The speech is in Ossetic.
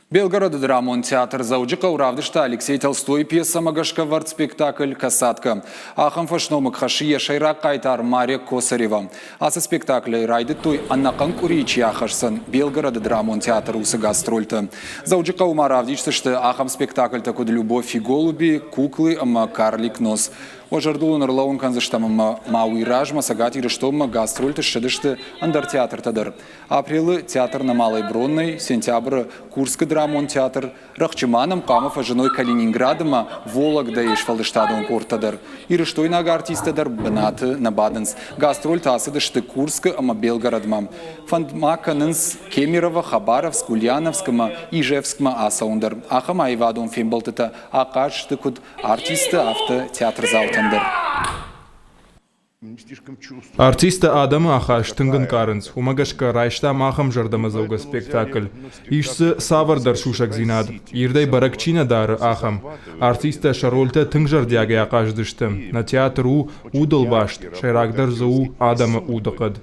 Белгороды драмон театр Дзӕуджыхъӕуы равдыста Алексей Толстойы пьесӕмӕ гӕсгӕ вӕрд спектакль «Касатка». Ахӕм фӕсномыг хӕссы йӕ сӕйраг хъайтар Мария Косарева. Ацы спектаклӕй райдыдтой ӕнӕхъӕн къуырийы чи ахӕсдзӕн Белгороды драмон театры уыцы гастрольтӕ. Дзӕуджыхъӕуы ма равдисдзысты ахӕм спектакльтӕ куыд «Любовь и голуби», «Куклы» ӕмӕ «Карлик нос». Уӕ зӕрдыл уын ӕрлӕууын кӕндзыстӕм ӕмӕ ма уый размӕ Цӕгат Ирыстонмӕ гастрольты ссыдысты ӕндӕр театртӕ дӕр. Апрелы театр на Малой Бронной, сентябры Курскы драмон театр, рӕхджы ма нӕм хъуамӕ фӕзыной Калининград ӕмӕ Вологдӕйы сфӕлдыстадон къордтӕ дӕр. Ирыстойнаг артисттӕ дӕр бынаты нӕ бадынц. Гастрольтӕ ацыдысты Курскы ӕмӕ Белгородмӕ. Фӕнд ма кӕнынц Кемерово, Хабаровск, Ульяновск ӕмӕ Ижевскмӕ ацӕуын дӕр. Ахӕм аивадон фембӕлдтытӕ ахъаз сты куыд артисттӕ, афтӕ театрдзаутӕн дӕр. Артисттӕ адӕмы ахаст тынг ӕнкъарынц, уымӕ гӕсгӕ райстам ахӕм зӕрдӕмӕдзӕугӕ спектакль. Ис дзы цавӕрдӕр сусӕгдзинад, ирдӕй бӕрӕг чи нӕ дары, ахӕм. Артисттӕ сӕ рольтӕ тынг зӕрдиагӕй ахъазыдысты. Нӕ театр у удыл баст, сӕйрагдӕр дзы у адӕмы удыхъӕд.